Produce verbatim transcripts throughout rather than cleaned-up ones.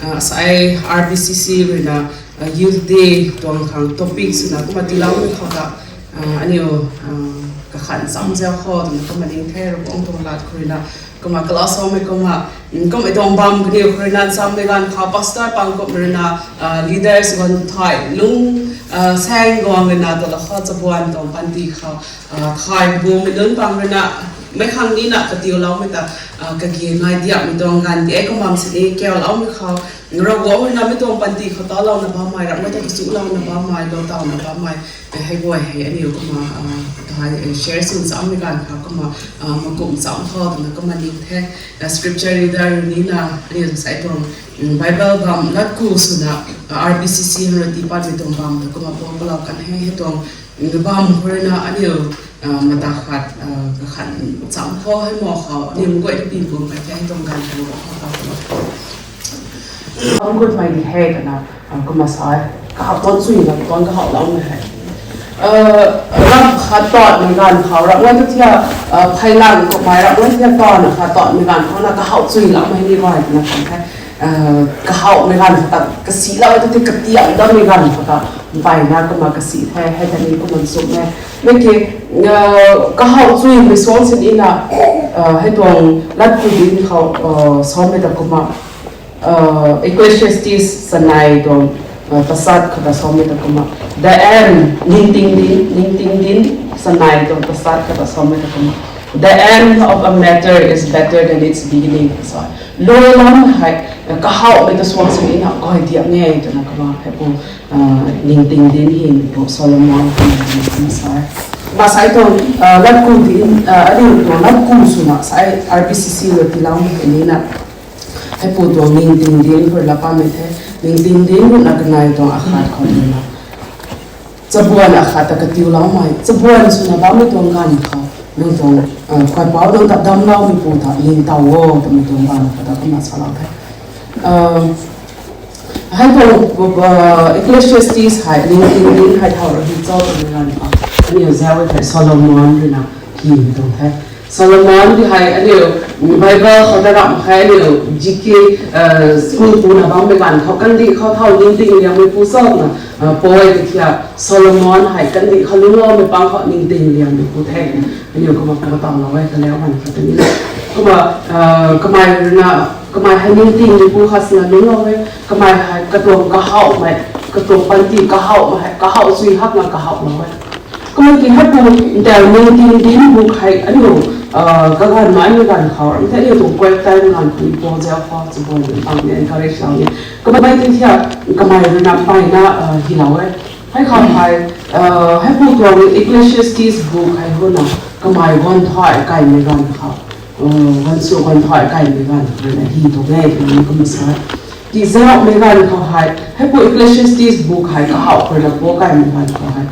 Asai R B C C ruina Youth Day tuang khang topic swna kumna tiiloumei khou ta aniu kakhan cham zau kho twna kumna ning the. Ravguangc tuang lat khou ruina kumna class houmei kumna kummei tuang bam kaniw khou ruina chammei ganv khou pastor pang kumna ruina leaders guang thai lung saeng guang ruina tala kho chabuan tuang panty khou thai bumei nunc pang ruina meic khang nina katiuloumei ta kagi ngai diakmei tuang ganv di e. Kumna sini kauloumei khou Ravguangc ruina mei tuang panty khou talouna bammei, ramhmei ta kachulouna bammei, lou tawna bammei hei guay hei aniu kumna thai share sw chammei ganv khou kumna makum cham kho twna kumna ning the. Scripture reader nina aniu sai tuang Bible bam latku swna R B C C hei tiipatmei tuang bam ta kumna pau palou kan he. Hei tuang bam khou ruina aniu mata khat kakhan cham kho hei mo khou aniu guay ta pin bum kai the. Hei tuang ganv khou ta Ang gut mai di hei twna kumna sa e. Kahak tuan sui na tuan kahak lam na hei. Ram khat tuanmei ganv khou ramhmei ta thia pheilang kummei ramhmei thia tuanna khat tuanmei ganv khou na kahak sui lam hei ni bai twna kan the. Kahakmei ganv khou ta kasilou tu ti katiam dammei ganv khou ta mpeyna kumna kasi the. Hei ta ni kumna sum e. Mei ki kahak suimei suang sin ina hei tuang latku din khou samei ta kumna Ecclesiastes sanei tuang pasat khou ta samei ta kumna the end ningting din, ningting din sanei tuang pasat khou ta samei ta kumna the end of a matter is better than its beginning sa. Lou lam hei kahakmei ta suang sin ina kai diak nge twna kumna hei pu ningting din hei pu Solomon kumna sa e. Kumna sai tuang latku din aniu tuang latku swna sai R B C C rui tiiloumei hei nina hei pu tuang ningting din khou la pammei the. Ningting din ruina kanei tuang akhat khou ruina chabuan akhat ta katiuloumei, chabuan swna bammei tuang ganv khou nang tuang kaipouc nang ta damcloumeipu ta ningtow o twmei tuang ganv khou ta kumna salou the. Hei tuang Ecclesiastes hei ningting din hei thow ra hi cho twmei ganv khou aniu zau e thei Solomon ruina hymei tuang the. Solomon di hei aniu Bible khou ta ramh hei aniu G K school puna bammei ganv khou kandih khou thow ningting liangmeipu cho twna poi ti thia Solomon hei kandih khou lungcloumei pang khou ningting liangmeipu the. Aniu kumna kumna tawlou e kaliu ganv khou ta ni kumna kamei ruina kamei hei ningtingmeipu khat swna lungclou e. Kamei hei katuang kahakmei, katuang panty kahakmei hei kahak sui hakna kahaklou e. Kumna ki hei pu ntel ningting din bu hei aniu kaganv maimei ganv khou ram the. Aniu tuang quiet time ganv khou ni pau zau khou chabuan pang ni encourage lou ni. Kamei ti thia kamei ruina mpeyna hylou e. Hei khou hei hei pu tuang Ecclesiastes bu hei huna kamei guan thai kaimei ganv khou guan sw guan thai kaimei ganv khou ruina hy tuang e twmei kumna sa e. Tizauhmei ganv khou hei hei pu Ecclesiastes bu hei kahak khou ruina pau kaimei ganv khou hei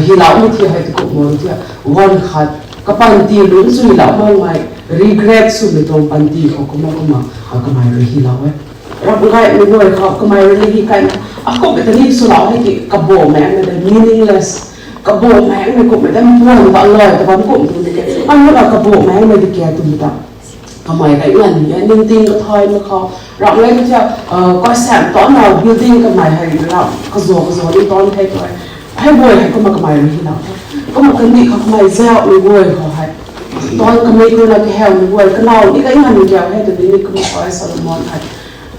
hyloumei thia hei ti kumh mo thia guan khat kapanty lungc chuilou makmei regret swmei tuang panty khou kumna kumna kamei rui hylou e. Ramh gaymei guay khou kamei rui ni hi kaina akumhmei ta ni swlou hei ki kabamei mei ta meaningless, kabamei mei kumhmei ta mpuan ta lay ta bam kumh tu ni ke. Aniu la kabamei mei di ke twmei ta kamei kai nganv e ningting kathaymei khou ramh e thia kaisam tanna building kamei hei ramh kaza kaza ni tan the tu e. Hei guay hei kumna kamei rui hylou the. Kumna kandih khou kamei zauhmei guay khou hei tan kamik ruina kahawmei guay kanow ni kai nganv kiu hei twmei ni kumna sa e Solomon hei.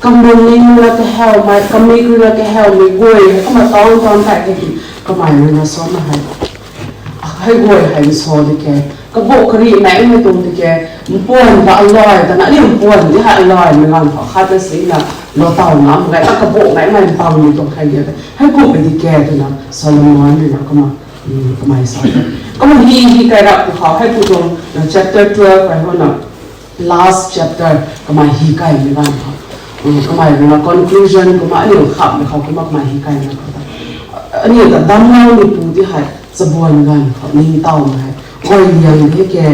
Kamik ruina kahawmei, kamik ruina kahawmei guay hei kumna tan tan tei hei ki kamei ruina sa na hei hei guay hei nsa di ke, kabuh kari maengmei tuang di ke, mpuan ta alay ta na ni mpuan di hei alaymei ganv khou khat na sina lou taw ngam gay ta kabuh maengmei mpangmei tuang hei di hei kumhmei di ke twna Solomon ruina kumna kamei sa the. Kumna hi hi kai rap tu khou hei pu tuang chapter twelve hei huna last chapter kamei hi kaimei ganv khou kamei ruina conclusion kumna aniu khamhmei khou kumna kamei hi kaimei khou ta aniu ta damcloumeipu di hei chabuan ganv khou ningtowmei hei guay liang di ke,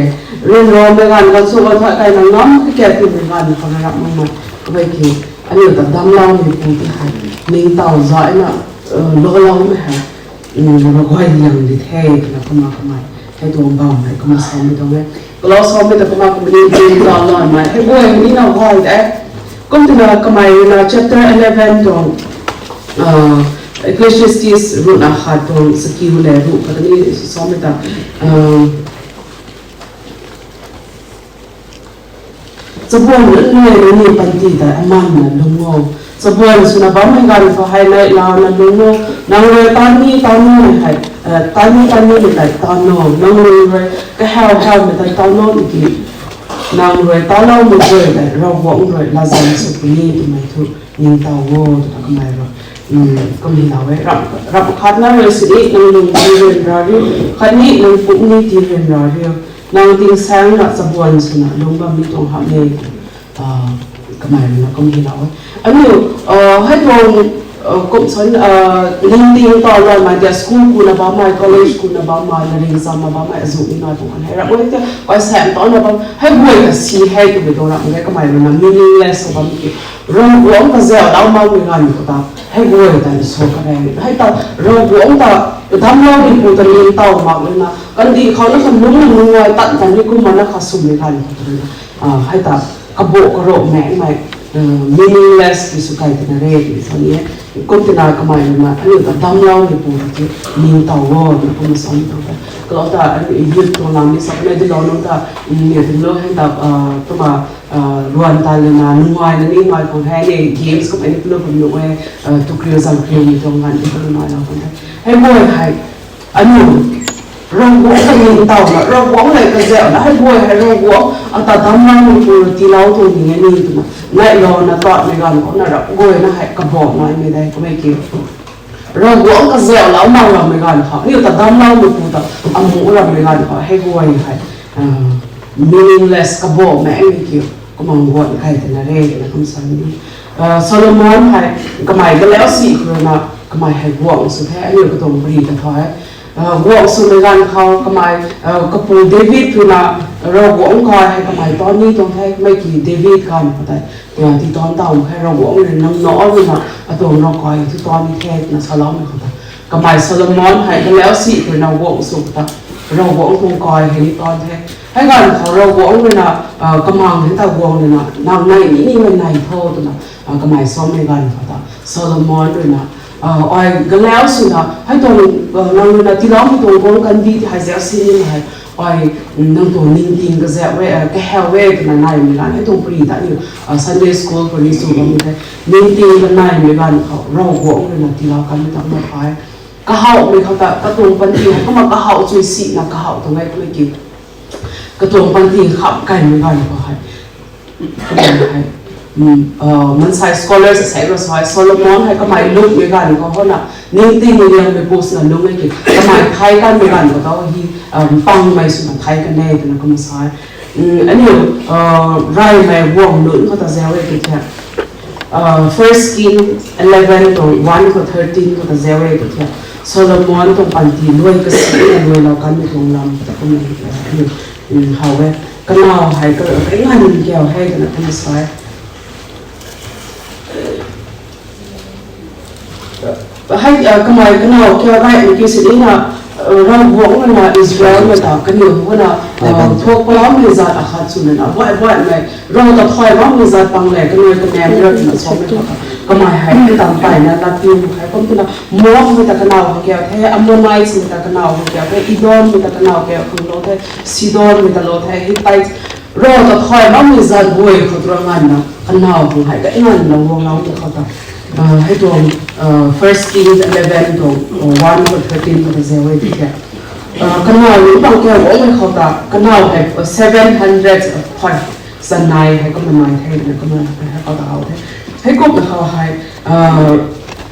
ryanramei ganv khou sw ganv thai kaina ngam ke twmei ganv khou na rap makmei kamei ki aniu ta damcloumeipu di hei ningtow zayna loulou mei hei guay liang di the twna kumna kamei hei tuang bammei kumna samei tuang e. Kalou samei ta kumna kumna ni tuang lamei hei guay ni na guay de Kum twna kamei ruina chapter eleven tuang, uh, Ecclesiastes ruhna khat tuang sakiu le ruh khatni samei ta, uh, chabuan nunc le nunc ni panty tei amanna lung o. Chabuan swna bammei ganv khou hei nai launa lung o. Nang rui tani tani hei, uh, tani tani ni tei tan o. Nang rui rui kahaw hawmei tei tan o tiki, nang rui taloumei guay tei Ravguangc rui latzan sw puni twmei thu ningtow o twna kamei rui, um, kum hei lou e. Ram, ram khatna rui sini nang lung tii ryanra riu, khatni nang pumc ni tii ryanra riu. Nang tingsaengna chabuan swna lung bammei tuang hamh e, uh, kamei ruina kum hei lou e. Aniu, uh, hei tuang, uh, kum san, uh, ningting taw lou mei dia school kuna bammei, college kuna bammei, na ringzamna bammei azuh ni na tuang kan hei ram e tia, kaisaeng tana bam hei guay ta si hei twmei tuang ram e, kamei ruina meaningless bam ki. Ravguangc kazauhlou makmei ganv khou ta hei guay ta ni so kare. Hei ta Ravguangc ta damcloumeipu ta ningtow mak luna kandih khou na kha lungc nungai tat ta ni kumna na kha swmei ganv khou ta ruina, uh, hei ta kaboh karohmei mei, uh, meaningless ti sw kai twna re tw sa ni e. Kum twna kamei ruina aniu ta damcloumeipu ta ti ningtow o na kumna sa ni tuang e. Kalou ta aniu youth tuang lam ni sa ni dilou nunc ta, um, ni dilou hei ta, uh, kumna, uh, ruan ta lana nungaina ni mai khang hei ni games kummei ni plou bam nuh e, uh, tukriu zangkriumei tuang ganv ti kumna mai lou kan the. Hei guay hei aniu Ravguangc ta ningtowna, Ravguangc le kazauhna hei guay hei Ravguangc ata damcloumeipu tiilou tuang ni e ni twna nai louna tatmei ganv khou na ram guayna hei kaboh naimei de kamei ki. Ravguangc kazauhlou mak rammei ganv khou, aniu ta damcloumeipu ta amu rammei ganv khou hei guay hei, uh, meaningless kabohmei mei ki, kumna guan kai twna re twna kum sa ni. Uh, Solomon hei kamei galau si khou ruina kamei hei guangc sw the, aniu katuang pari ta tho e. Uh, guangc swmei ganv khou kamei, uh, kapu David ruina Ravguangc kai hei kamei tan ni tuang the, mei ki David ganv khou tei, uh, ti tan taw khe Ravguangc rui nang na ruina atuang ravkai thu tan ni the twna saloumei khou ta, kamei Solomon hei galau si khou ruina guangc sw khou ta, Ravguangc tuang kai hei ni tan the. Hei ganv khou Ravguangc ruina, uh, kamang hei ta guang ruina nang nai ni ni nai nai tho twna, uh, kamei samei ganv khou ta Solomon ruina, uh, ai galau swna hei tuang, uh, nang ruina tiiloumei tuang guangc kandih ti hei zauc si ni hei, ai, um, nang tuang ningting kazauh e, uh, kahaw e twna naimei ganv hei tuang pari ta aniu, uh, Sunday school pari sw bammei the. Ningting ta naimei ganv khou Ravguangc ruina tiilou kanmei ta na phay. Kahawmei khou ta katuang panty hei kumna kahaw chui sina kahaw tuang e kumna ki. Katuang panty kham kaimei ganv khou hei, kumna hei, um, uh, mansei scholars asei rui sa e, Solomon hei kamei lungmei ganv khou hona ningting ni liangmei pu swna lung e ki, kamei thei kanmei ganv khou ta hi, um, pangmei swna thei kan e twna kumna sa e. Um, aniu, uh, Reymei guang nunc khou ta zauc e ki the. Uh, First King eleven tuang one khou thirteen khou ta zauc e ki the. Solomon tuang panty luai kasina luailou kanmei tuang lam ta kumna, uh, aniu, um, how e. Kanow hei ka, kanganv kiu hei twna kumna sa e. Hei, uh, kamei kanow kiu hei, kiu sini na, uh, Ravguangc ruina Israelmei ta kaniw huna, uh, thuk palammei zat akhat swna na, buai buaimei, Rav ta thay bammei zat pang le, kanui kanam ra twna samei khou ta, kamei hei, tam payna latpiu mak khe, kum twna, Moabmei ta kanow kiu the, Ammonitesmei ta kanow kiu the, Edommei ta kanow kiu khang lou the, Sidonmei ta lou the, Hittite, Rav ta thay bammei zat guay khou tura nganvna kanow khang hei kanganvna guangloumei khou ta, uh, hei tuang, uh, First Kings eleven tuang, uh, one khou thirteen khou ta zauc e ki the. Uh, kanow ni bang kiu guangmei khou ta, kanow hei, uh, seven hundred five chanei hei kumna nai the, kumna hei khou ta how the. Hei kumna khou hei, uh,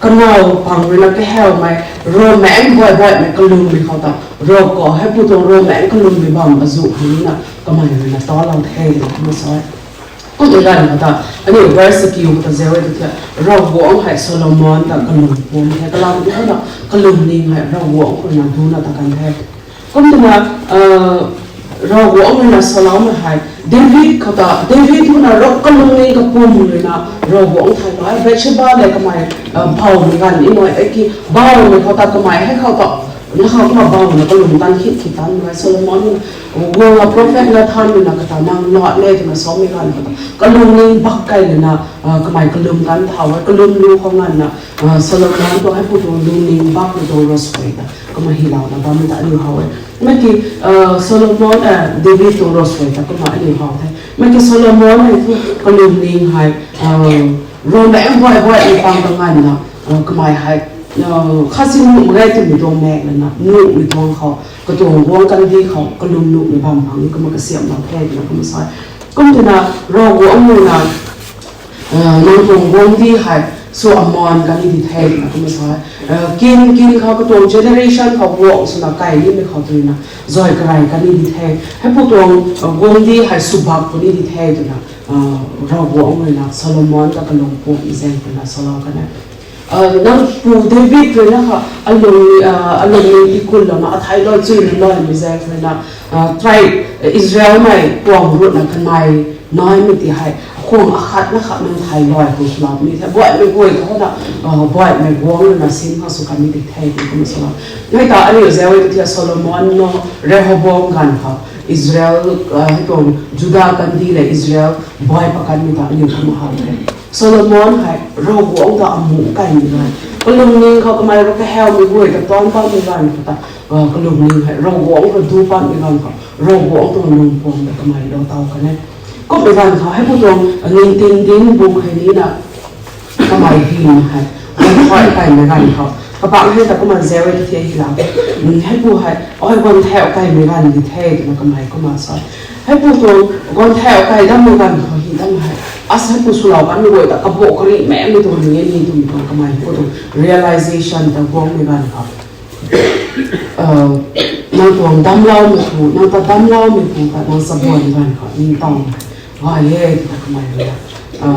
kanow pang ruina kahawmei, Ravmaengc buai buaimei kalwmmei khou ta, Rav khou hei pu tuang Ravmaengc kalwmmei bam azuh hei na, kamei ruina talou the twna kumna sa e. Kumna ganv khou ta, aniu verse sakiu khou ta zauc e tu the, Ravguangc hei Solomon ta kalwm pum the, kalam tu na, kalwm ning hei Ravguangc khou na duna ta kan the. Kum twna, uh, Ravguangc ruina saloumei hei, David khou ta, David huna Rav kalwm ning kapum ruina, Ravguangc thay mak e, Bathsheba le kamei, uh, bawmei ganv ni nai e ki, bawmei khou ta kamei hei khou ta, Na khou kumna bam na kalum tan khit khit tan na Solomon na, guang a prophet na than na kata nang not le twna samei ganv khou ta kalung ning bak kai na, kamei kalum tan ta how e, kalum lu khou nganvna, Solomon tuang heipu tuang lungning bak na tuang rosei ta kumna hilou na bam ta aniu how e. Mei ki, Solomon, David tuang rosei ta kumna aniu how the. Mei ki Solomon hei thu kalum ning hei, Rom na em guay guay ni pang ta nganvna, kamei hei, khatsin nuh mak ge twmei tuang maek lana nuhmei tuang khou katuang guang kandih khou kalum nuhmei bam phang kumna kasiamhlou the twna kumna sa e. Kum twna Ravguangc rui na, nang tuang guangcdic hei sw amaan kan ni di the twna kumna sa e. Kin kin khou katuang generation khou guang swna kai nimei khou twna zay karey kan ni di the. Heipu tuang guangcdic hei sw bak puni di the twna Ravguangc rui na Solomon ta kalung pumei zaeng twna salou kan e. Nang pu David rui na kha alung, alung ni tikunlou na athei lou chuy na loumei zaeng rui na, tribe, Israelmei tuang ruhna kanei naimei ti hei akhwang akhat na kha nang thei lou khou swlou ni the. Baihmei guay ta khou na, baihmei guangc rui na sin khou sw kan ni di the twna kumna salou. Mei ta aniu zauc e tu thia Solomon na Rehoboam ganv khou Israel, hei tuang Juda kandih le Israel baih pakanmei ta aniu kumna how the. Solomon hei Ravguangc ta amuh kaimei ganv, kalung ning khou kamei rui kahawmei guay ta tuang pammei ganv khou ta, kalung ning hei Ravguangc khou du pammei ganv khou Ravguangc tuang lung puam ta kamei lou taw kan e. Kummei ganv khou heipu tuang Ningting Dinc buk hei ni na kamei hym hei guang thau kaimei ganv khou kabangc hei ta kumna zauc e tu thia hila, heipu hei ai guang thau kaimei ganv di the twna kamei kumna sa e. Heipu tuang guang thau kai dammei ganv khou hei dam hei, as heipu swlou kanmei guay ta kabu karihmei tuang ni e ni twmei tuang kamei pu tuang realization ta guangmei ganv khou nang tuang damcloumeipu, nang ta damcloumeipu ta nang chabuan ganv khou ningtow gay e twna kamei rui na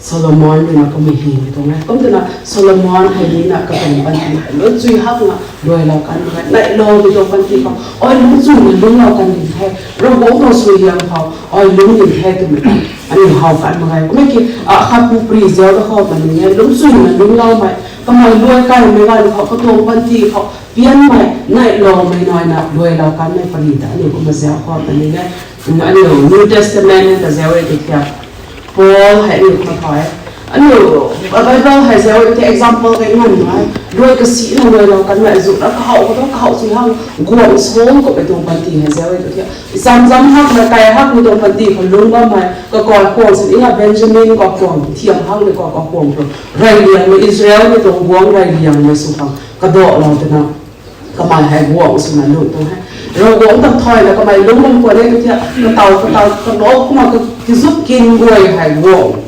Solomon rui na kumna hymei tuang e. Kum twna Solomon hei ni na katuang panty hei lungcchuy hakna luailou kan mak ge. Neihloumei tuang panty khou ai lungcchuyna lungclou kan ding the, Ravguangc tuang suaihiam khou ai lungc ding the twmei ta aniu how kan mak ge. Kummei ki, akhat pupri zauc ta khou ta ni e, lungcchuyna lungcloumei, kamei luai kaimei ganv khou katuang panty khou pianmei neihloumei naina luailou kanmei pary ta aniu kumna zauc khou ta ni e. Aniu New Testament hei ta zauc e tu thia Paul hei aniu kumna thay e. Aniu Bible hei zauc e tu thia example kei nganv nai, luai kasina luailou kanmei azuh na kahow khou tu kahow sw hang guang Saul kummei tuang panty hei zauc e tu thia, zam zam hakna kai hakmei tuang panty khou lungc bammei, kakai khwang sin ina Benjamin kakhwang thiam hakmei kakai khwang tu, reyliangmei Israelmei tuang guangc reyliangmei sw khang kadalou twna kamei hei guang swna lungc tuang he. Ravguangc ta thayna kamei lungc bam khwan e tu thia, kataw kataw kanac kumna kizuk kin guay hei guang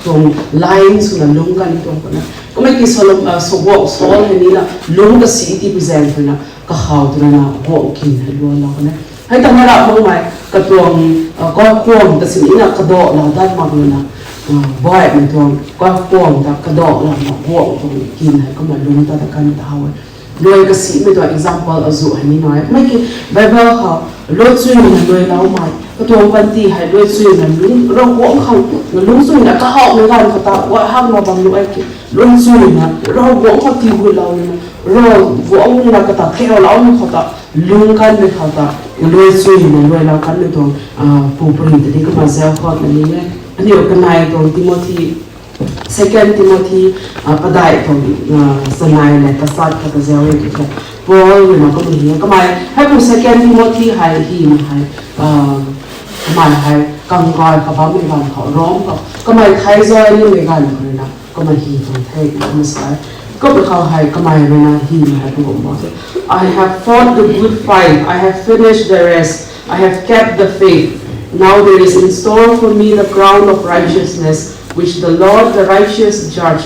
tuang line swna lungc kan tuang khwan e. Kummei ki Solom-, Saul, guang Saul hei ni na lungc kasi ti pu zaeng khou na kahow twna guang kin hei luailou kan e. Hei ta na ra makmei katuang, kakhwang ta sin ina kadalou dat mak na, baihmei tuang kakhwang ta kadalou na guang tuang kin hei kumna lungc ta ta kan ta how e. Luai kasimei tuang example azuh hei ni nai e. Kummei ki Bible khou luaicchuina luailoumei, katuang panty hei luaicchuina lungc, Ravguangc khang lungcchuina kahawmei ganv khou ta guay hakna bam lu e ki, luaicchuina Ravguangc khou tiigulou nina, Ravguangc na kata kaloumei khou ta lungc kanmei khou ta luaicchuina luailou kanmei tuang pupri ta ni kumna zauc khou na ni e. Aniu kanei tuang Timothy, Second Timothy, padaih tuang, chanei le tachat khou ta zauc e tu thia Paul rui na kumna hi e. Kamei heipu Second Timothy hei hymei hei, kamei hei kangkai khou bammei ganv khou, Rom khou kamei thei zay nimei ganv khou rui na kumna hy tuang the twna kumna sa e. Kummei khou hei kamei rui na hymei hei pu kum bo the, I have fought the good fight, I have finished the race, I have kept the faith. Now there is in store for me the crown of righteousness, which the Lord, the righteous judge,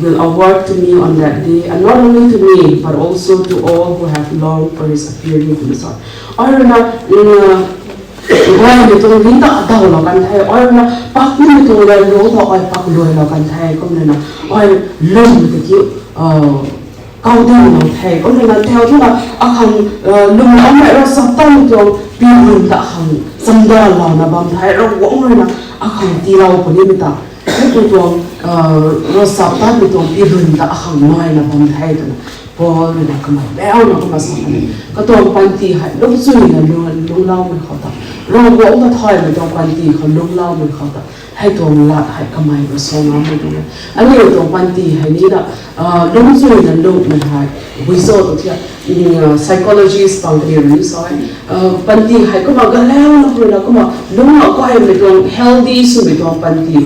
will award to me on that day, and not only to me, but also to all who have longed for his appearing, twna sa e. Ai rui na, gaymei tuang ringh ta dawlou kan the, ai rui na paknimei tuang lalung khou ai pak luailou kan the, kumna na ai lwmmei tiki kau dinglou the, kumna na thau thuna akhang lwmloumei ravchaptatmei tuang pilum ta akhang chamdanlouna bam the, Ravguangc rui na akhang tiilou punimei ta Hei tuang, ravchaptatmei tuang pirun ta akhang naina bam the twna Paul rui na kamei bauna kumna sa kan e. Katuang panty hei lungcchuina lunglaumei khou ta, Ravguangc ta thaymei tuang panty khou lunglaumei khou ta, hei tuang lat hei kamei rui sa ngammei tuang e. Aniu tuang panty hei ni na, lungcchuina lungmei hei, bui zo tu thia, psychologist pang kaniw rui ni sa e. Panty hei kumna galauna rui na kumna lungna kaimei tuang healthy swmei tuang panty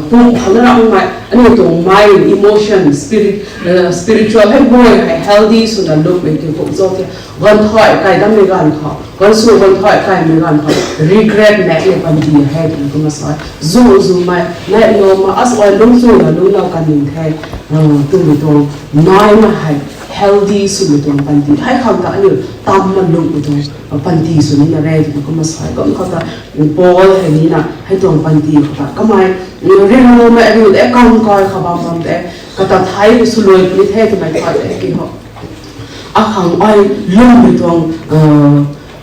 pum khou na ramhmei aniu tuang mind, emotion, spirit, spiritual hei guay hei healthy swna lungmei kiu kum zo thia, ganv thay kai dammei ganv khou, ganv sw ganv thay kaimei ganv khou regret makmei panty hei twna kumna sa e. Zu zumei nai loma as ai lungcchuina lunglau kan ning the twmei tuang naina hei healthy swmei tuang panty hei khang ta aniu tamna lungmei tuang panty sw nina re twna kumna sa e. Kum khou ta Paul hei ni na hei tuang panty khou ta kamei rinlumei aniu de kan kai khou bam bam de kata thei swluai puni the twmei thay e ki ho. Akhang ai lungmei tuang,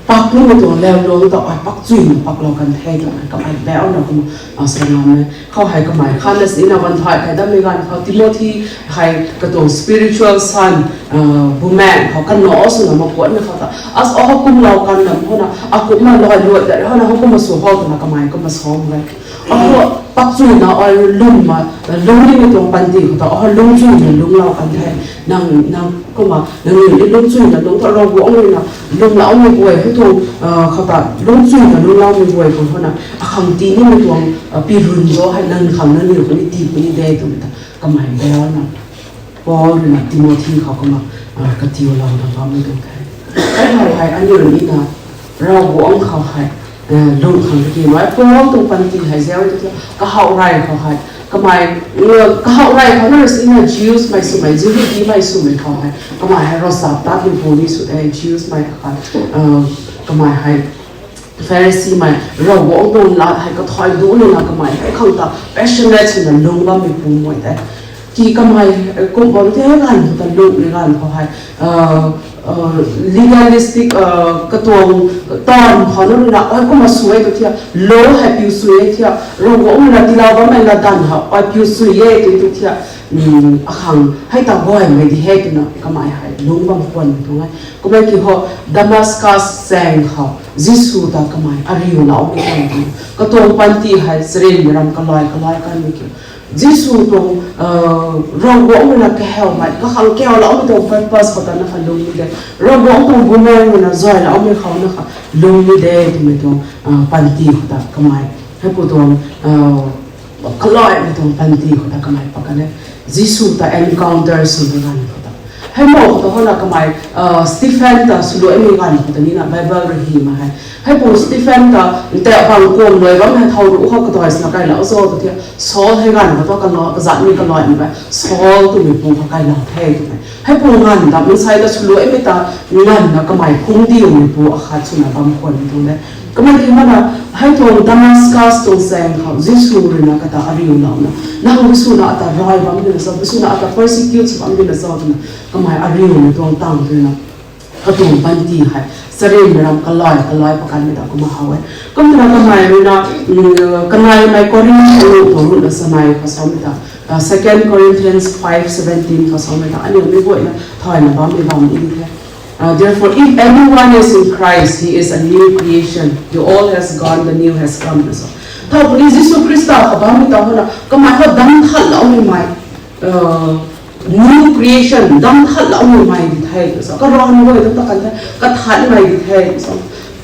pak lungmei tuang lau luang ta ai pak chuina paklou kan the twmei kamei bauna kumna sa ngam e. Khou hei kamei khanna sina ganv thay kai dammei ganv khou Timothy hei katuang spiritual son, bumaeng khou kanac swna makuanmei khou ta as a hou kumlou kan lam khou na akumna loi luai dat hou na hou kumna sw hou twna kamei kumna sa e. Akhou pak chuina ai lungmei, lungcchuina tuang panty khou ta a lungcchuina lunglau kan the. Nang, nang kumna nangniw ni lungcchuina lung ta Ravguangc rui na lunglaumei guay hei tuang khou ta lungcchuina lunglaumei guay khang khou na akhang tii nimei tuang pirun zo hei nang khang nangniw khou ni tii puni de twmei ta kamei bauna Paul rui na Timothy khou kumna katiulouna bammei tuang the. Hei hei hei aniu ni na Ravguangc khou hei lung khang kati nai Paul tuang panty hei zau tu thia kahaw rey khou hei kamei, kahaw rey khou na sina Jews mei swmei, Jihudimei swmei khou hei kamei hei ravchaptatmei pu ni sw de, Jews mei akhat, kamei hei Pharisimei, Ravguangc tuang lat hei kathay duc nina kamei hei khang ta passionate swna lung bammei pu mei de. Ki kamei kum bam the ganv khou ta lungmei ganv khou hei legalistic katuang taanv khou na rui na ai kumna sw e tu thia, law hei piu sw e thia, Ravguangc rui na tiilou bammei latdanv hei ai piu sw e tu tu thia, akhang hei ta gaymei di he twna kamei hei lung bam khwan tuang e. Kummei ki ho Damascus chaeng khou Jisu ta kamei ariuloumei tuang, katuang panty hei charynmei ram kalai kalai kanmei ki Jisu tuang, Ravguangc rui na kahawmei kakhang kawloumei tuang purpose khou ta na kha lung ni de, Ravguangc tuang bumaeng rui na zayloumei khou na kha lung ni de twmei tuang panty khou ta kamei heipu tuang kalaimei tuang panty khou ta kamei pakan e. Jisu ta encounter swmei ganv khou ta, hei mo khou ta hou na kamei Stephen ta swluaimei ganv khou ta ni na Bible rui hymei hei, heipu Stephen ta nta bang kuam luai bam hei thow ruc khou kadai swna kailou zo tu thia, Saul hei ganv khou ta kazatmei kalaimei Saul twmei pu khou kailou the twmei heipu nganv ta mansei ta swluaimei ta nganvna kamei phungc diumei pu akhat swna bam khwan tuang de. Kamei ki mana hei tuang Damascus tuang chaeng khou Jisu rui na kata ariulouna, nang Jisu na ata rai bam dina cho, Jisu na ata persecute sw bam dina cho twna kamei ariumei tuang tang twna katuang panty hei charynmei ram kalai kalai pakanmei ta kumna how e. Kum twna kamei rui na, kaneimei Corinth khou tuang ruhna sanei khou samei ta, Second Corinthians five seventeen khou samei ta aniu mei guayna thayna bammei bam ni the. Therefore, if anyone is in Christ, he is a new creation. The old has gone, the new has come, na sa. Thow puni Jisu Khrista khou bammei ta hou na kamei khou dam khatloumei mei, new creation, dam khatloumei mei di the twna sa. Karanv guay dam ta kan the, kathanmei di the twna sa.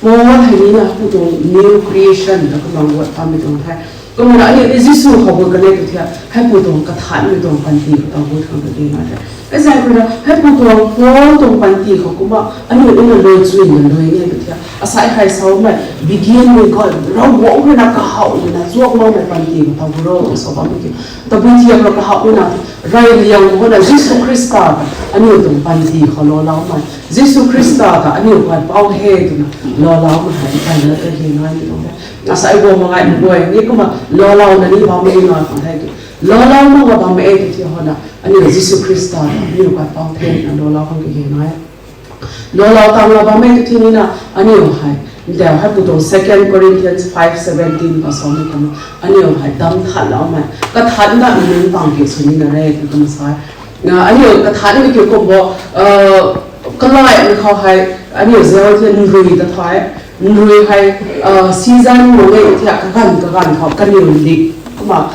Paul hei ni na pu tuang new creation ta karanv guay bammei tuang the. Kumna aniu ni Jisu khou gut kan e tu thia, heipu tuang kathanmei tuang panty khou ta gut khang kage nai the. Kazaeng rui na heipu tuang Paul tuang panty khou kumna aniu ni na luai chuina luai nge tu thia, asai hei samei begin with God, Ravguangc rui na kahawmei na zuakloumei panty khou ta gut ro sa bammei ki, tabui thiak rui kahawmei na rey liang khou na Jisu Khrista ta aniu tuang panty khou loulou mei, Jisu Khrista ta aniu kaipouc he twna loulou mei hei kaina kage nai ni tuang the. Asai guang mangaimei guay ni kumna loulou na ni bammei nai khang the ki, loulou mak nga bammei e tu thia hou na aniu Jisu Khrista ta aniu kaipouc the twna loulou khang kage nai. Loulou tangna bammei tu thia ni na aniu hei Tau hei pu tuang Second Corinthians five seventeen khou samei kumna, aniu hei dam thatloumei, kathanna nunc pang ke sw nina re twna kumna sa e. Aniu kathanmei kiu kum bo, kalaimei khou hei, aniu zauc the nrui ta the, nrui hei, season mak e thiak kaganv kaganv khou kaniw lik, kumna,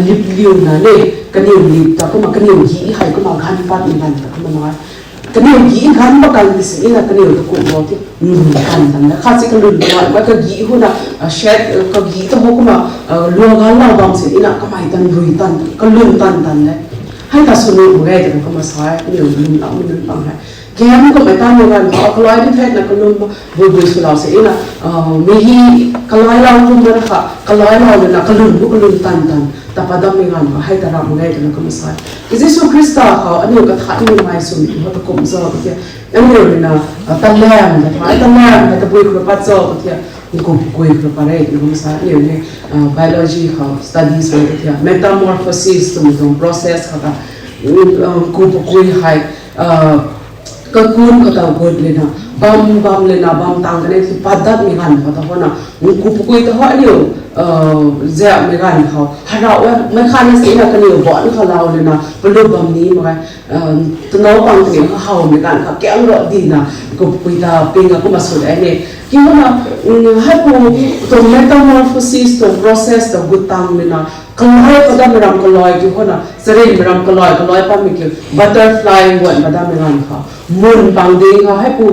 lip liuna le, kaniw lik ta kumna kaniw gi hei kumna ganv patmei ganv ta kumna nai. Kaniw gi ganv pat kan ti sini na kaniw ta kum bo the nrui tan tan na khat si kalun na ma kagi hu na, shed, kagi ta ho kumna, lua ganv lau bam sini na kamei tan nrui tan tan, kalun tan tan le. Hei ta sw nuh mak ge twna kumna sa e, kaniw lun lau mei nunc pang hei. Kam kummei tanmei ganv khou kalai di thakna kalum bui bui swlou sini na, mi hi kalai lau kum na kha, kalai lau lana kalun bu kalun tan tan ta pat dammei ganv khou hei ta ram mak ge twna kumna sa e. Jisu Khrista khou aniu kathanmei swmei hou ta kum cho tiki, aniu rui na, talam ta thay, talam ta tabui khou pat cho tiki, nku pukui khou pat re twna kumna sa e. Aniu ni, biology khou studies khou tiki metamorphosis twmei tuang process khou ta, nku pukui hei, kakun khou ta gut lena bam bam lena bam tang kane ti pat datmei ganv khou ta hona, nku pukui ta ho aniu, ziapmei ganv khou harau e, mei khatna sini na kaniw ban khou lau lena palu bam ni mak ge. Tanow pang kaniw khou hawmei ganv khou kiang ro dina, nku pukui ta ping a kumna sw de ne. Ki hona, hei pu tuang metamorphosis tuang process ta gut tang lena, kalai pat dammei ram kalai kiu hona, charynmei ram kalai kalai patmei kiu butterfly guan pat dammei ganv khou, mun pang ding khou hei pu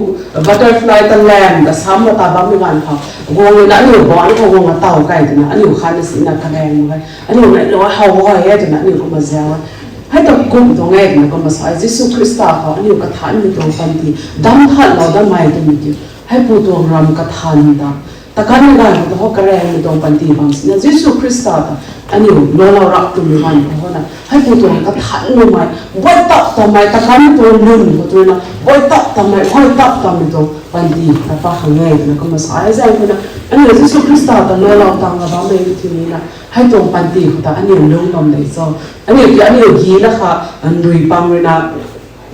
butterfly talam ta sam ma ta bammei ganv khou, guang na aniu ban khou guang na taw kai twna aniu khatna sini na karaeng mak ge, aniu nei lou how gay e twna aniu kumna zauc e. Hei ta kum tuang e twna kumna sa e. Jisu Khrista khou aniu kathanmei tuang panty, dam thatlou dammei twmei kiu, hei pu tuang ram kathan ta, takanmei ganv khou ta ho karaengmei tuang panty bam sini na Jisu Khrista ta aniu lou lau rap twmei ganv khou hona, hei pu tuang kathanmei, buai tap tammei, takanmei tuang lun khou twna buai tap tammei, buai tap tammei tuang panty ta pat khang e twna kumna sa e. Zang khou na, aniu Jisu Khrista ta lou lau tang la bammei ti ni na, hei tuang panty khou ta aniu lung bam de cho. Aniu ki aniu gi na kha, nrui pang rui na,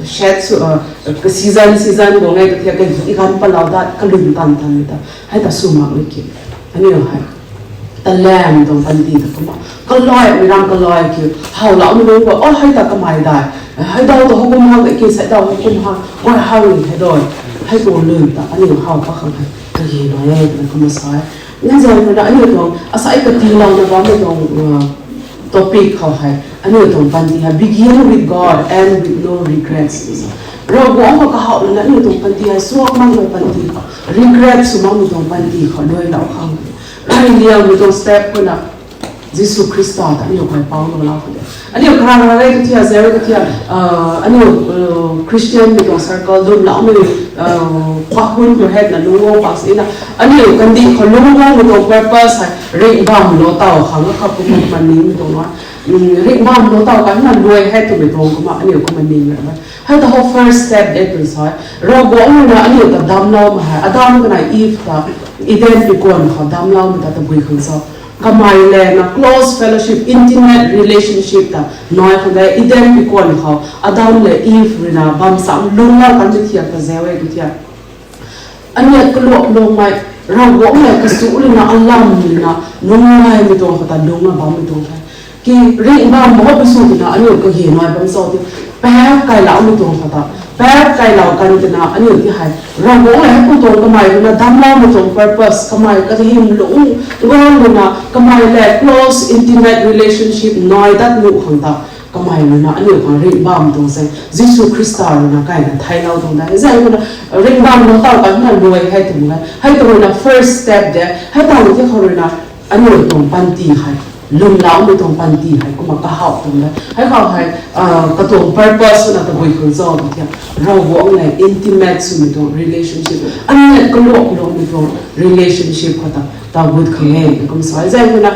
shed sw, season season guang e ta thiak kagi ganv patlou dat kalun tan tan ta, hei ta sw mak ni ki, aniu hei talam tuang panty ta kumna, kalaimei ram kalai kiu hawlou mei nunc khou, o hei ta kamei dai, hei daw ta ho kum hang de ki, sei daw ho kum hang, guay hang ni hei doi, hei tuang lun ta aniu how pat khang hei kagi nai e twna kumna sa e. Nai zang khou na aniu tuang asai katilouna bammei tuang, topic khou hei, aniu tuang panty hei begin with God, end with no regrets. Ravguangc khou kahaw lana aniu tuang panty hei suak makmei panty khou, regret sw makmei tuang panty khou luailou khang, rey liangmei tuang step khou na, Jisu Khrista ta aniu guay paulou lau khang de. Aniu kara kara rey kathia, zauc kathia, aniu, Christian mei tuang circle lwmloumei, kahun khou hetna lungc guang pak sini na, aniu kandih khou lungc guangmei tuang purpose hei ringh bamlou taw khang a kha pu kum maning mei tuang na, ringh bamlou taw kan na luai hei twmei tuang kumna aniu kumna ning ra e. Hei ta ho first step de twna sa e. Ravguangc rui na aniu ta damcloumei hei, Adam kanei Eve ta Eden pikuan khou damcloumei ta tabui khang cho. Kamei le na close fellowship, intimate relationship ta nai khang de. Eden pikuan khou Adam le Eve rui na bam sam lungclou kanmei thiak ta zauc e tu thiak, aniu kaluak lungmei, Ravguangc le kachu lana alam lana nunc gaymei tuang khou ta lungcna bammei tuang the. Ki ringh bam bo pu sw twna aniu kagi nai bam cho ti, paap kailoumei tuang khou ta, paap kailou kan twna aniu ti hei, Ravguangc le hei pu tuang kamei rui na damcloumei tuang purpose, kamei kahym lungc guang lana kamei le close intimate relationship nai dat nuh khang ta, kamei rui na aniu khang ringh bam tuang se, Jisu Khrista rui na kaina theiclou tuang de. Zang khou na ringh bamlou taw kan na luai hei twmei hei, hei ta rui na first step de. Hei ta ti khou rui na aniu tuang panty hei lwmloumei tuang panty hei kumna kahaw tuang de. Hei khou hei, katuang purpose na tabui khang cho tu thiak, Ravguangc le intimate swmei tuang relationship, aniu kaluak lungmei tuang relationship khou ta, ta gut khang e kum sa e. Zang khou na,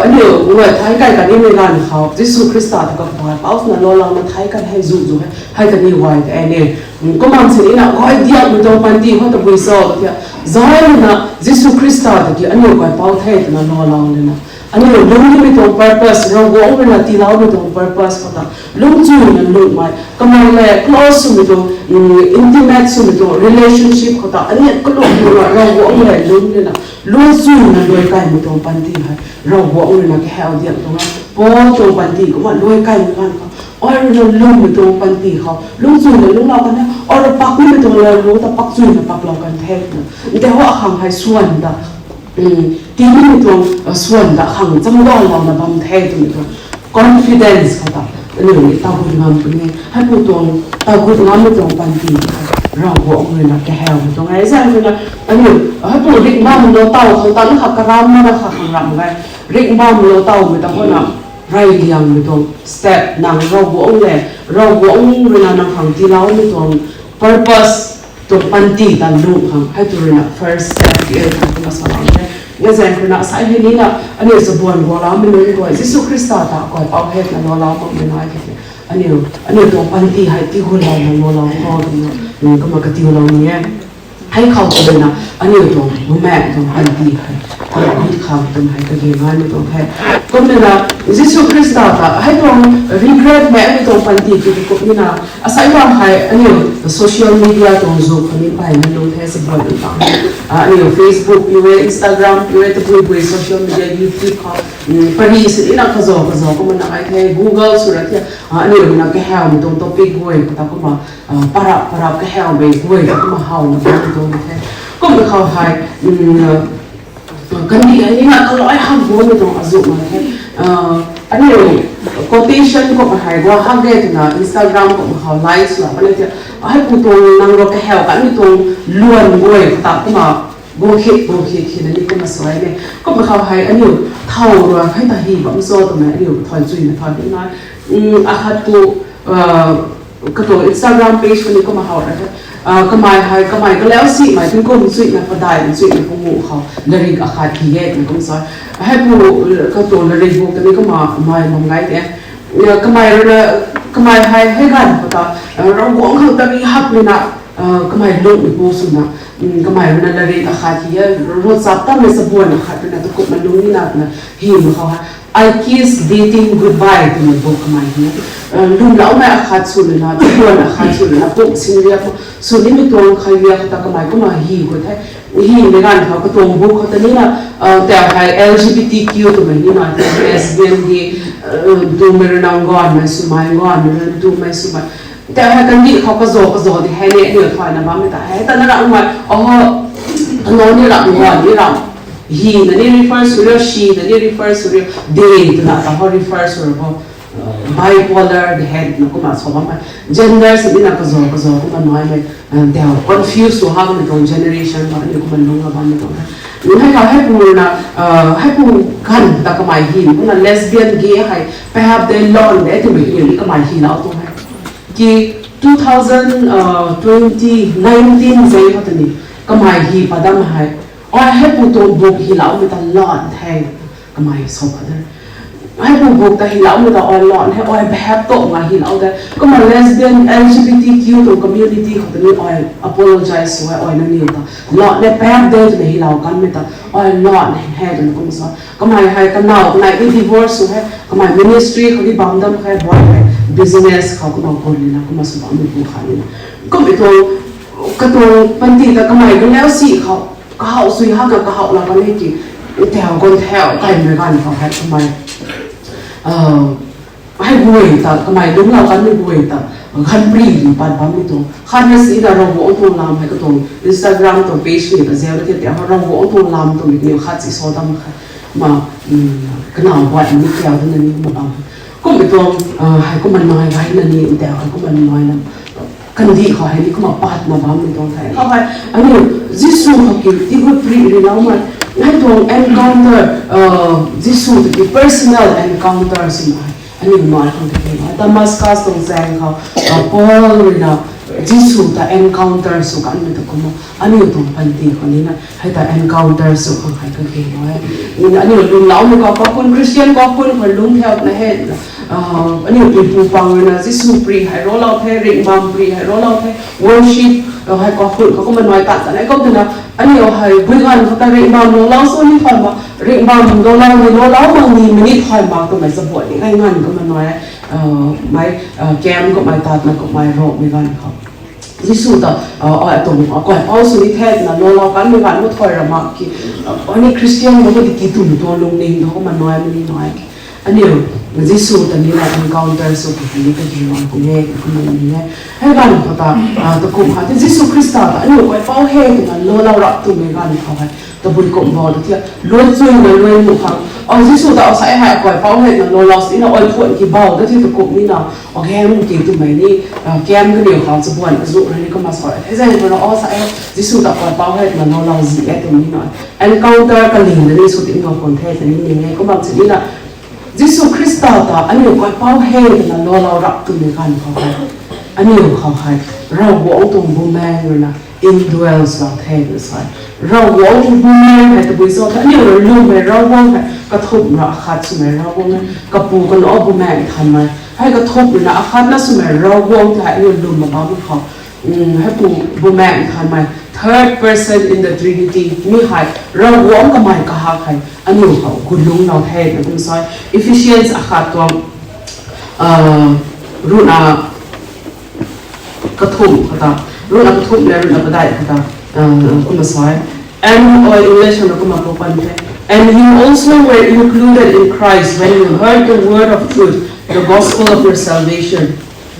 aniu guay thei kai kanimei ganv khou Jisu Khrista ta kakhwai pau swna loulouna thei kan hei zu zu hei, hei kaniw guay ta e ne. Kumna sini na guay diakmei tuang panty khou tabui cho tu thiak, zay na Jisu Khrista ta ki aniu guay pau the twna loulou lana Aniu lungc nimei tuang purpose, Ravguangc rui na tiiloumei tuang purpose khou ta lungcchuina lungmei, kamei le close swmei tuang, intimate swmei tuang relationship khou ta aniu kalum rui na Ravguangc le lungc rui na lungcchuina luai kaimei tuang panty hei Ravguangc rui na kahau diak tuang e. Paul tuang panty kumna luai kaimei ganv khou ai rui na lungmei tuang panty khou lungcchuina lungclou kan the, ai rui pakmei tuang lau lungc ta pakchuina paklou kan the twna, nte hou akhang hei swan ta, tinimei tuang swan ta khang chamdanlouna bam the twmei tuang confidence khou ta aniu ni tagut ngam puni. Heipu tuang tagut ngammei tuang panty Ravguangc rui na kahaumei tuang e. Zaeng rui na aniu heipu rik bamlou taw khang ta na kha karam na kha khang ram e. Rik bamlou tawmei ta khou na rey liangmei tuang step nang Ravguangc le, Ravguangc rui na nang khang tiiloumei tuang purpose tuang panty ta lungc khang hei tu rui na first step ti e twna kumna salou the. Zaeng rui na asai hei ni na aniu chabuan gualoumei nunc guay Jisu Khrista ta kaipouc hei na loulou makmei nai the. Aniu aniu tuang panty hei tiigunlouna loulou khou twna kumna katiulou ni e. Hei khou twna aniu tuang bumaengh tuang panty hei tagut khang twmei hei kage ngaimei tuang the. Kumna Jisu Khrista ta hei tuang regret mei aniu tuang panty ki kumna asai bam hei aniu social media tuang zuk khou ni mpeyna lung the, chabuan ni ta aniu Facebook piu e, Instagram piu e, tabui bui social media, YouTube khou pari sini na kazaw kazaw kumna ai the, Google sw ra the, aniu rui na kahaumei tuang topic guay khou ta kumna parap parap kahaumei guay ta kumna howna bam tuang the. Kumna khou hei kandih hei ni na kalai hak guangmei tuang azuh mak the. Aniu quotation kumna hei gua hak ge twna Instagram kumna khou likes la bam the. Heipu tuang nang rui kahau kanmei tuang luan guay khou ta kumna guang khit guang khit khina ni kumna sa e. Kumna khou hei aniu thow rui hei ta hi bam cho twmei aniu thow chuina thow ni na, akhat tu katuang Instagram page khou ni kumna how ra the. Kamei hei kamei kalau simei tingkum chuina padeih chuina panguh khou larik akhat hi e twna kum sa. Heipu katuang larik bu ta ni kumna mei bam gay de. Kamei rui na kamei hei hei ganv khou ta Ravguangc khang tari hak rui na kamei lungh ni pu swna kamei rui na larik akhat hi e, ravchaptatmei chabuan akhat rui na takumna lungc ni na twna hi mak khou hei I Kiss Dating Goodbye twmei bu kamei hi e. Lwmloumei akhat sw lana, chabuan akhat sw lana, pumh sinriak sw nimei tuang khairiak khou ta kamei kumna hi khou the. Himei ganv khou katuang bu khou ta ni na, tau hei L G B T Q twmei ni na, lesbian, gay, tumei rui na nganvmei swmei, nganvmei rui na tumei swmei, tau hei kandih khou kazaw kazaw di hei ni aniu thayna bammei ta hei ta na ramhmei, oh, kanac ni ramh, nganv ni ramh, hina ni refer sw rio, shina ni refer sw rio, they twna ta hou refer sw rio, bipolar di hei na kumna sa bammei, gender sini na kazaw kazaw kumna naimei, tau confuse sw hakmei tuang generation khou aniu kumna lungc la bammei tuang the. Hei khou heipu na, heipu ganv ta kamei hi kumna lesbian, gay hei perhaps they learn de twmei aniu ni kamei hilou tuang he. Ki two thousand twenty nineteen zei khou ta ni kamei hi padam hei, ai heipu tuang buk hiloumei ta lan the, kamei sa pa de. Heipu buk ta hiloumei ta ai lan he, ai behave tok nga hilou de. Kumna lesbian, L G B T Q tuang community khou ta ni ai apologize sw e, ai nangniw ta lan e, perhaps de twna hilou kanmei ta ai lan he twna kum sa. Kamei hei kanac kanei ni divorce sw he, kamei ministry khou ni bam dam khe, buai hei business khou kumna gun ni na kumna sw bammei pu khat ni na. Kummei tuang katuang panty ta kamei gunlausi khou kahaw sui hak ka kahaw la kan e ki, tau gun thau kaimei ganv khou hei kamei hei guay ta kamei lungclou kanmei guay ta khanpri ni pat bammei tuang khat na si na Ravguangc tuang lam hei katuang Instagram tuang page ni kazau na the, tau Ravguangc tuang lam twmei ni khat si sa dam khe, ma, kanac buat ni kau dana ni kumna bam. Kummei tuang hei kumna nai gay na ni tau hei kumna nai na kandih khou hei ni kumna patna bammei tuang the. Khou hei aniu Jisu khou ki tigut pri riloumei, hei tuang encounter, Jisu ta ki personal encounter swna hei aniu nai khang ta ki Damascus tuang zaeng khou Paul rui na Jisu ta encounter sw kanmei ta kumna, aniu tuang panty khou nina hei ta encounter sw khang hei kage e. Aniu lwmloumei kakhun, Christian kakhun khou lungc thau na he. Aniu pui pu pang rui na Jisu pri hei rolou the, ringhbam pri hei rolou the, worship hei kakhun khou kumna nai tat ta nai kum twna, aniu hei bui ganv khou ta ringhbam rolou sw ni thay ma, ringhbam rolou ni rolou ma ni mani thay ma twmei chabuan ni kai nganv kumna nai e. Mei camp kummei tatna kummei romei ganv khou Jisu ta ai tuang kaipouc sw ni the twna lolou kanmei ganv mu thay ra mak ki, ani Christian mei di ki twmei tuang lungning thu kumna nai mani nai ki. Aniu Jisu ta nina encounter sw khang ni kage e, kumna ni e. Hei ganv khou ta, takum khat the Jisu Khrista ta aniu kaipouc he twna lolou rap twmei ganv khou hei tabui kum bou ta thia luai chuina luai mu khang, o Jisu ta asei hei kaipouc he twna lolou sina ai phuan ki bou ta thi takum nina, o game ki twmei ni, camp kaniw khang chabuan kazu rui ni kumna sa the zang rui na, o sa e Jisu ta kaipouc he twna lolou zi e twmei na, encounter kaling na ni sw tingna khwan the twmei ni e. Kumna si nina Jisu Khrista ta aniu kaipouc he twna lolou rap twmei ganv khou hei, aniu khou hei Ravguangc tuang Bumaengh rui na indwells lou the twna sa e. Ravguangc tuang Bumaengh hei tabui cho the, aniu rui lwmmei Ravguangc hei kathumh rui akhat swmei Ravguangc e, Kapu, Kanac, Bumaengh Nthanmei. Hei kathumh rui na akhatna swmei Ravguangc ta hei aniu lwm bammei khou, heipu Bumaengh Nthanmei, third person in the Trinity, mi hei Ravguangc kamei kahak hei aniu khou gu lungclou the twna kum sa e. Ephesians akhat tuang ruhna kathumh khou ta, ruhna kathumh le ruhna padeih khou ta kumna sa e. And, English khou na kumna pou pan the, and you also were included in Christ when you heard the word of truth, the gospel of your salvation.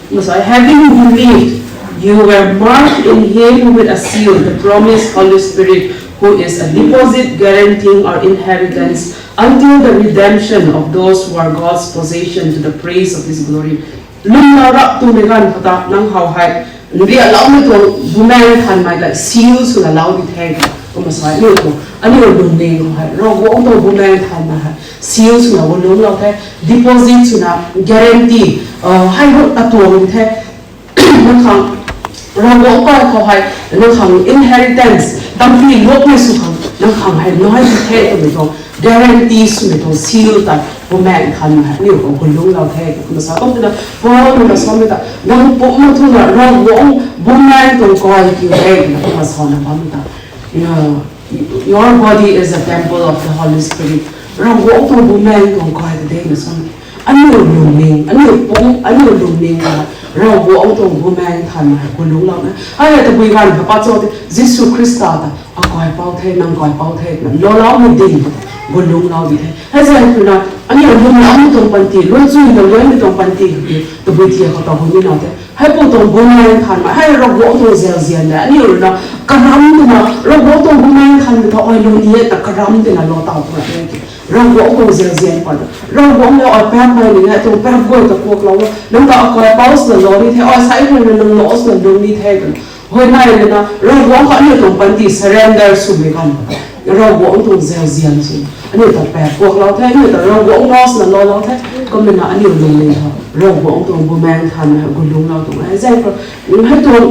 Kumna sa e, having believed, you were marked in him with a seal, the promised Holy Spirit, who is a deposit guaranteeing our inheritance until the redemption of those who are God's possession, to the praise of his glory. Lwmlou rap twmei ganv khou ta nang khou hei nriakloumei tuang Bumaengh Nthanmei ta seal swna lou di the. Kumna sa e, aniu tuang, aniu lungning khou hei Ravguangc tuang Bumaengh Nthanmei hei seal swna gu lungclou the, deposit swna, guarantee hei hu atuang di the. Nang khang Ravguangc kai khou hei nang khang inheritance tampi luakmei sw khang nang khang hei nai di the twmei tuang guarantee swmei tuang seal ta Bumaengh Nthanmei hei aniu khou gu lungclou the. Kumna sa kum twna Paul rui na samei ta nang pumc na thuna Ravguangc Bumaengh tuang kai kiu e twna kumna sana bammei ta, your body is a temple of the Holy Spirit. Ravguangc tuang Bumaengh tuang kai ta de na samei aniu lungning, aniu pumc, aniu lungning na Ravguangc tuang Bumaengh Nthanmei hei gu lungclouna, hei hei tabui ganv khou pat cho the, Jisu Khrista ta akaipouc the, nang kaipouc the twna loloumei ding khou ta gu lungclou di the. Hei zang khou na aniu lwmloumei tuang panty, luai chuina luaimei tuang panty khou ki tabui thiak khou ta gu ni na the. Heipu tuang Bumaengh Nthanmei hei Ravguangc tuang zauzian de, aniu rui na karam twna Ravguangc tuang Bumaengh Nthanmei ta ai lung ni e ta karam twna lou taw khou e ki. Ravguangc tuang zauzian pat, Ravguangc na ai paapmei ni e tuang paap guay ta kuaklou o, nang ta akaipouc swna lou ni the, ai sei rui na nang nac swna lung ni the twna huayney rui na Ravguangc khou aniu tuang panty surrender swmei ganv khou Ravguangc tuang zauzian sw aniu ta paap kuaklou the, aniu ta Ravguangc nac swna loulou the. Kumna aniu lungning khou Ravguangc tuang Bumaengh Nthanmei hei gu lungclou tuang e. Zang khou hei tuang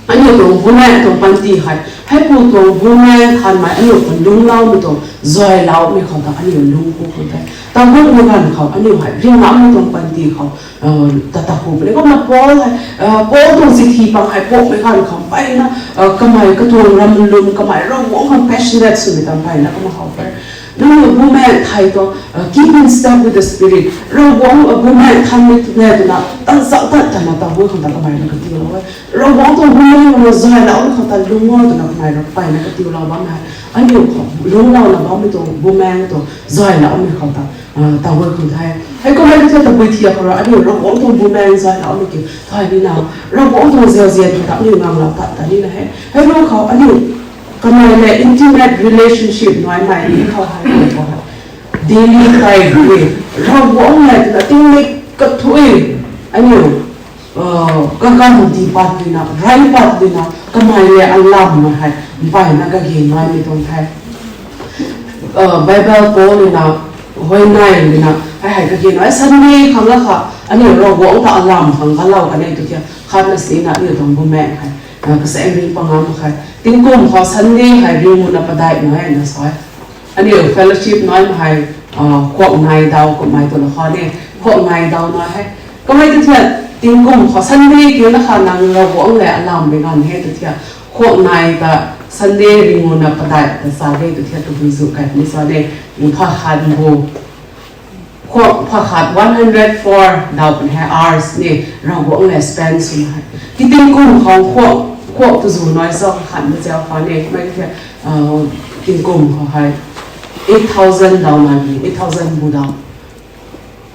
aniu tuang Bumaengh tuang panty hei, heipu tuang Bumaengh Nthanmei aniu khou lungcloumei tuang zayloumei khou ta aniu lungc ku khang the. Tagummei ganv khou aniu hei ringnammei tuang panty khou ta ta hu puni. Kumna Paul hei, Paul tuang chithi pang hei pumhmei ganv khou mpeyna kamei katuang ram lwm, kamei Ravguangc khang passionate swmei ta mpeyna kumna how pe. Nangniw bumaengh thei tuang, keep in step with the Spirit. Ravguangc bumaengh thanmei le twna tan zauc tat tana taguay khang ta kamei na katiulou e. Ravguangc tuang bumaengh na zayloumei khou ta lungc o twna kamei rui mpeyna katiulou bam hei, aniu khou lungclouna bammei tuang bumaengh tuang zayloumei khou ta taguay khang the. Heikumna the tabui thiak khou rui aniu Ravguangc tuang bumaengh zayloumei ki thay nina, Ravguangc tuang zauzian khou ta aniu nganglou tat ta nina he. Hei lou khou aniu kamei le intimate relationship naimei ni khou hei, daily life e, Ravguangc le twna tingmik kathuic aniu kaganv di pat dina, rey pat dina, kamei le alamna hei mpeyna kage naimei tuang the. Bible Paul rui na, huayney rui na hei hei kage nai, Sunday khang la kha aniu Ravguangc ta alam khang galou kan e tu thia, khatna sina aniu tuang bumaeng hei, kasaeng ring pangam mak khe. Tingkum khou Sunday hei ringuna padeih na e na sa e. Aniu fellowship nai mak hei, khuak nai daw kummei twna kha ni, khuak nai daw nai hei. Kamei tu thia, tingkum khou Sunday kiu na kha nang Ravguangc le alam mei ganv he tu thia, khuak nai ta Sunday ringuna padeih ta sa de tu thia tabui zu kai ni sa de, pha khat bu khuak pha khat one hundred four daw pun hei hours ni Ravguangc le spend swna hei. Ki tingkum khou khuak, khuak tu zu nai sa khat na zau kha ni, kamei tu thia, tingkum khou hei eight thousand daw nai ni, eight thousand bu daw.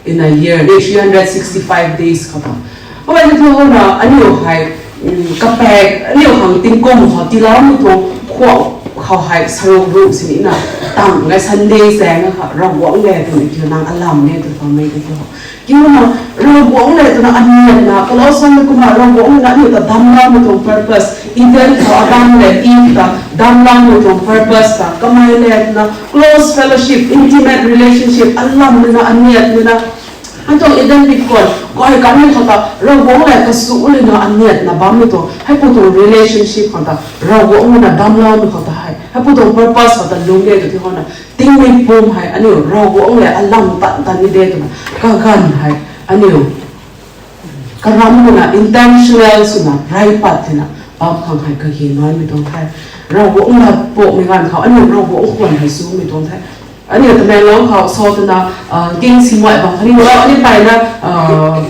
In a year, ni three hundred sixty-five days khou ta. Kamei tu thia hou na, aniu hei, kapak, aniu khang tingkum khou tiiloumei tuang khuak khou hei saruk ruh sini na, tang ngai Sunday zaeng kha Ravguangc le twmei kiu nang alam ni tu kamei tu thia hou. Kiu na, Ravguangc le twna aniatna, Colossian kumna Ravguangc na aniu ta damcloumei tuang purpose, Eden khou Adam le Eve ta damcloumei tuang purpose ta, kamei le twna close fellowship, intimate relationship, alam na aniat na, hei tuang Eden pi kuan, kai kanmei khou ta Ravguangc le kasu lina aniatna bammei tuang, hei pu tuang relationship khou ta Ravguangc na damcloumei khou ta hei, hei pu tuang purpose khou ta lung de tu thia hou na, tingmei pum hei aniu Ravguangc le alam tan tan ni de twna, kaganv hei aniu karam twna intentional swna rey pat thena bam khang hei kage naimei tuang the. Ravguangc na pumei ganv khou aniu Ravguangc khwan hei sumei tuang the. Aniu Tamenglong khou sa twna, king simuai bang khatni aniu mpeyna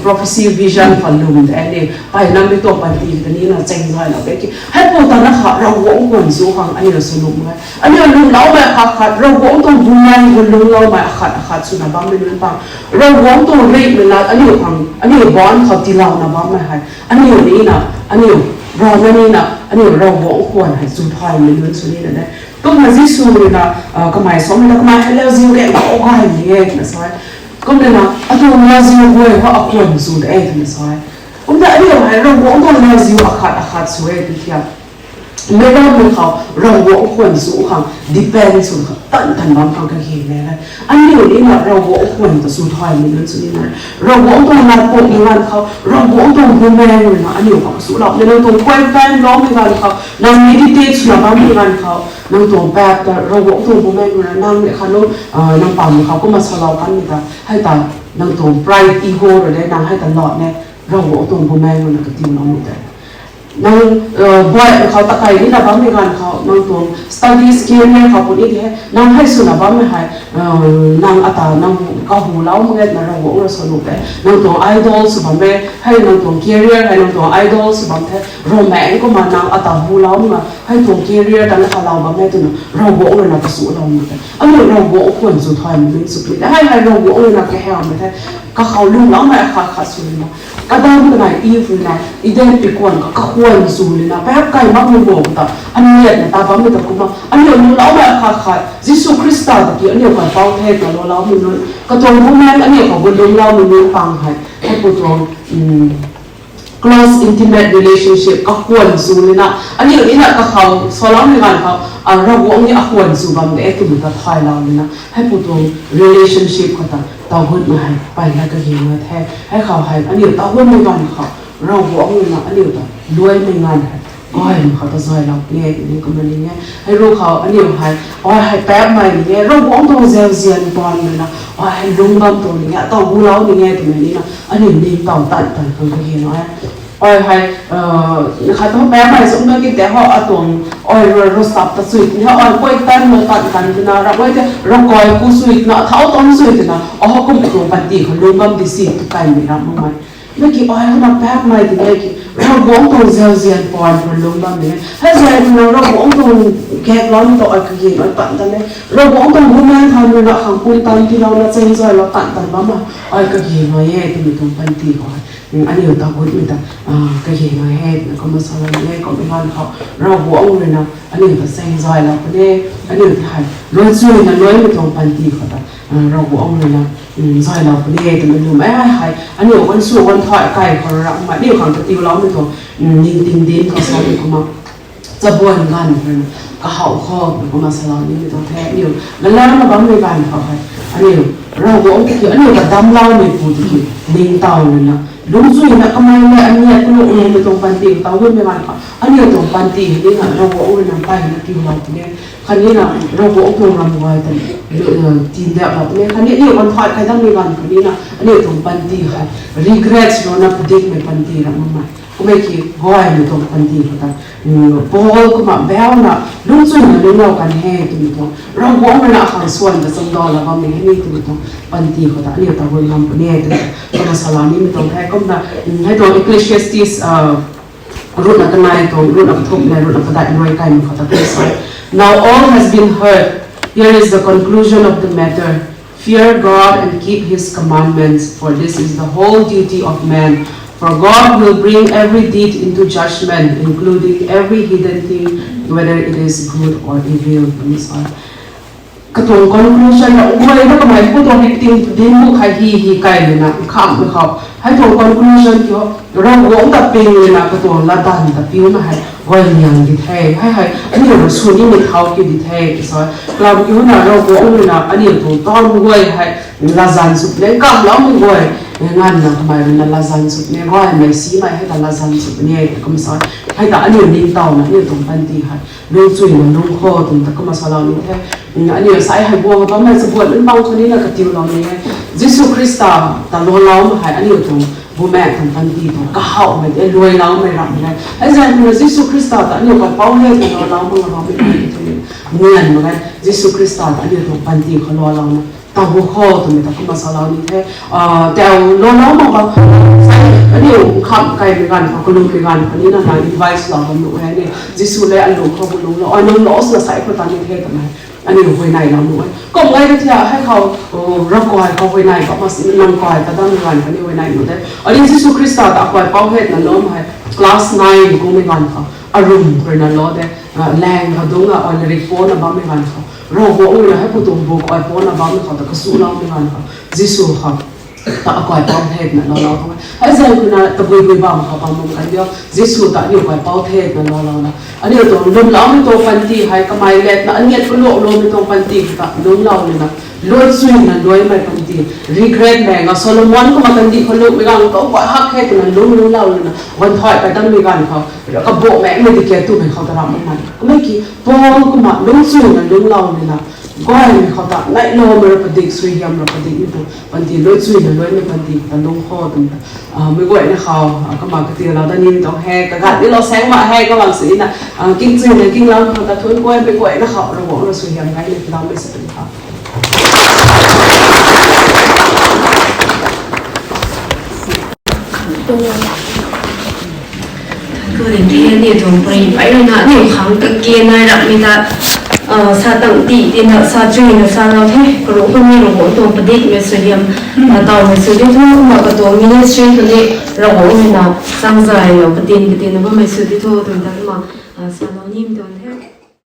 prophecy, vision khou lwm de aniu mpeyna mi tuang panty ta ni na cheng zay lou de ki, hei pu ta na kha Ravguangc khwan zu khang aniu sw lwm e. Aniu lwmloumei akhat khat, Ravguangc tuang bumaeng khou lungcloumei akhat akhat swna bammei nunc pang, Ravguangc tuang rihmei lat aniu khang, aniu baanc khou tiilouna bammei hei, aniu ni na, aniu rana ni na, aniu Ravguangc khwan hei chu thaymei nunc sw ni na de. Kumna Jisu rui na, kamei sa mei ta kamei hei lauziu ge, o gaymei e twna sa e. Kumna na, atuang lauziu guay khou akhwan sw de e twna sa e. Kumna aniu hei Ravguangc tuang lauziu akhat akhat sw e tu thia, meic rammei khou Ravguangc khwan sw khang depend sw khang tan tan bam khang kage na e. Aniu ni na Ravguangc khwan ta sw thaymei nunc sw ni na, Ravguangc tuang lat pumei ganv khou, Ravguangc tuang bumaeng rui na aniu khou sw lou ni, nang tuang quiet time loumei ganv khou, nang meditate swna bammei ganv khou, nang tuang paap ta Ravguangc tuang bumaeng rui na nang ni khat lou, nang pamei khou kumna salou kanmei ta hei ta, nang tuang pride, ego rui de nang hei ta lou ne, Ravguangc tuang bumaeng rui na katiuloumei tei nang buaimei khou takai nina bammei ganv khou, nang tuang studies, career khou puni di hei, nang hei swna bammei hei, nang ata nang kahuloumei nge na Ravguangc rui sa nuh de. Nang tuang idol sw bam e, hei nang tuang career hei nang tuang idol sw bam the, Ravmaengc kumna nang ata huloumei na hei tuang career ta na khalou bam e twna Ravguangc rui na kasuloumei tei, aniu Ravguangc khwan sw thaymei nunc sw puni de. Hei hei Ravguangc rui na kahawmei the, kakhou lungcloumei akhat khat sw ni na, Adam kanei Eve rui na Eden pi kuan khou kakhwan sw ni na, paap kai makmei bo ta aniatna ta bammei ta kumna, aniu lungcloumei akhat khat Jisu Khrista ta ki aniu kan pau the twna lungcloumei nunc, katuang bumaeng aniu khou bu lungcloumei nunc pang hei, hei pu tuang close intimate relationship kakhwan sw ni na, aniu ni na kakhou saloumei ganv khou, Ravguangc ni akhwan sw bam de e twmei ta thaylou ni na, hei pu tuang relationship khou ta tawgutmei hei mpeyna kage na the. Hei khou hei aniu tawgutmei ganv khou Ravguangc rui na aniu ta luaimei ganv hei gaymei khou ta zaylou puni e twmei kumna ni e. Hei ru khou aniu hei, ai hei paapmei ni e, Ravguangc tuang zauzian tuang rui na ai hei lungc bam tuang ni e, taw gulou ni e twmei ni na aniu ningtow tan tan khang kage na e. Ai hei, khat thu paapmei sumna ki tei ho atuang, ai ru ru sap ta sui ni ho, ai quiet time na tan tan twna ramh e tei, ravkai ku sui twna, athau tuang sui twna, aho kum tuang panty khou lungc bam di si tu kaimei ramh makmei. Na ki ai hana paapmei ti e ki, Ravguangc tuang zauzian tuang khou lungc bam ni e. Hei zay rui na Ravguangc tuang gaeklou ni tu ai kage na tan tan e. Ravguangc tuang bumaeng than rui na khang pui tan tiilouna cheng zaylou tan tan bam a, ai kage na e twmei tuang panty khou aniu tawgutmei ta kage na e twna kumna salou ni e. Kummei ganv khou Ravguangc rui na aniu ta cheng zaylou puni e, aniu ta hei luaichuina luaimei tuang panty khou ta Ravguangc rui na zaylou puni e twmei lwmmei hei, aniu gansu gan thay kai khou ramh aniu khang katiuloumei tuang ningting dinc khou samei kumna Chabuan ganv khou rui na kahaw khou na kumna salou nimei tuang the. Aniu galarna bammei ganv khou hei, aniu Ravguangc tiki aniu kadamloumei pu tiki ningtow rui na, lungcchuina kamei le aniu kuluak nimei tuang panty taw gummei ganv khou aniu tuang panty hei ni na Ravguangc rui na mpeyna tiulou puni. Khatni na Ravguangc tuang ram guay ta tindauhlou puni. Khatni aniu kan thay kai dammei ganv khatni na aniu tuang panty hei regret rui na padikmei panty ra makmei. Kummei ki gaymei tuang panty khou ta, Paul kumna bauna lungcchuina lungclou kan he twmei tuang, Ravguangc rui na akhang swan ta chamdala bammei hei ni twmei tuang panty khou ta aniu ta guay ngam puni e twmei kumna salou nimei tuang the. Kumna hei tuang Ecclesiastes ruhna kanei tuang ruhna kathumh le ruhna padeih rui kaimei khou ta kumna sa e, Now all has been heard. Here is the conclusion of the matter. Fear God and keep his commandments, for this is the whole duty of man. For God will bring every deed into judgment, including every hidden thing, whether it is good or evil. Katuang conclusion na guay na kamei pu tuang victim dinc bu hei hi hi kai luna khamhmei khou hei tuang conclusion kiu, Ravguangc ta ping luna katuang latdanv ta piuna hei guay liang di the. Hei hei aniu rui sw nimei thau kiu di the sa e. Kalam kiu na Ravguangc rui na aniu tuang taanv guay hei latzan sw puni, kamloumei guay nganvna kamei rui na latzan sw puni, gaymei simei hei ta latzan sw puni e kumna sa e. Hei ta aniu ningtowna aniu tuang panty hei lungcchuina lungc khou twmei ta kumna salou ni the. Aniu sai hei guang bammei chabuan nunc bang khou ni na katiulou ni e. Jisu Khrista ta loaloumei hei aniu tuang bumaengh tuang panty tuang kahawmei de, luailoumei ramh e. Hei zaeng khou na Jisu Khrista ta aniu kapouc he twna loaloumei bammei ni the. Nian mak e, Jisu Khrista ta aniu tuang panty khou loalouna taw gu khou twmei ta kumna salou ni the. Taw loalou mak bam, aniu kham kaimei ganv khou, kalummei ganv khou ni na na invite lou bam nuh e ni. Jisu le alung khou kalumlou, alung lou swna sai khou ta ni the twmei aniu huayneylou nuh e. Kum gay ka thia hei khou, Ravkai khou huayney bam mak sini nang kai kadam ganv khatni huayney nuh de. Aniu Jisu Khrista ta akai pou hetna lou hei class nine kummei ganv khou arum rui na lou de, laeng khou dungc a ai larik pouna bammei ganv khou Ravguangc rui na hei pu tuang buk ai pouna bammei khou ta kasuloumei ganv khou Jisu khou ta akai pou the twna loalou tuang e. Hei zaeng khou na tabui bui bam khou bam bam kan dio, Jisu ta aniu kai pou the twna loalouna aniu tuang lwmloumei tuang panty hei kamei letna aniat kaluakloumei tuang panty khou ta lungclou luna luaichuina luaimei panty, regret mei nga Solomon kumna kandih khou lungcmei ganv khou kai hak the twna lungc lungclou luna guan thay kai dammei ganv khou kabamhmei di ke twmei khou ta ram makmei. Kummei ki Paul kumna lungcchuina lungclou luna gaymei khou ta neihloumei ra padik, suaihiam ra padikmei tuang panty, luaichuina luaimei panty khou ta lungc khou twmei ta meic guayna khou kumna katiulou dat nimei tuang he, kagat nilou saeng mak he, kabam sini na kingchuina kinglam khou ta thuanc guay meic guayna khou Ravguangc rui suaihiam gayna tiiloumei sw puni tha. Kuding the aniu tuang pari pei rui na aniu khang kage nai rapmei ta sa tang ti tina sa chuina salou the. Karuh khou ni Ravguangc tuang padikmei suaihiam tawmei sw di tho, kumna katuang ministry khou ni Ravguangc rui na changzaylou katin katinna bammei sw di tho twmei ta kumna salou nimei tuang the.